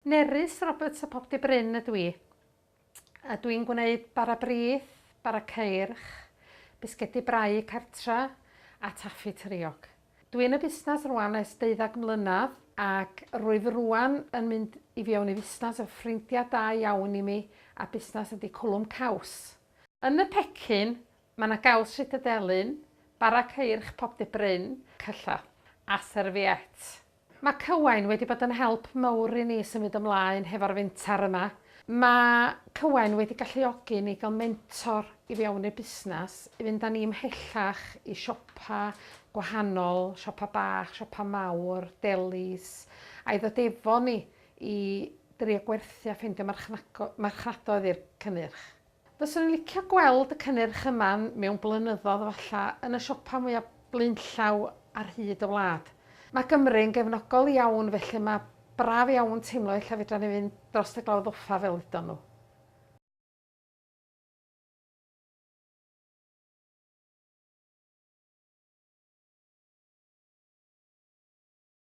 Nerys Roberts o Popty Bryn ydw i. A dwi'n gwneud bara brith, bara ceirch, bisgedi brau cartra a taffi tiriog. Dwi yn y busnes rwan ers deuddag mlynedd ac rwyf rwan yn mynd i fewn i fusnes efo ffrindiau da iawn i mi a busnes ydi Cwlwm Caws. Yn y pecyn mae 'na gaws Rhydydelyn, bara ceirch Popty Bryn, cylla a serviette. Mae Cywain wedi bod yn help mawr i ni symud ymlaen hefo'r fentar yma. Mae Cywain wedi galluogi ni gael mentor i fewn i'r busnes, i fynd â ni ymhellach i siopa gwahanol, siopa bach, siopa mawr, delis, a i ddod efo ni i drio gwerthu a ffeindio marchnadoedd i'r cynnyrch. Fyswn i'n licio gweld y cynnyrch yma mewn blynyddodd falla yn y siopa mwya blaenllaw ar hyd y wlad. Mae Gymru yn gefnogol iawn felly mae braf iawn teimlo ella fedra ni fynd drost y Glawdd Offa fel ddudon nhw.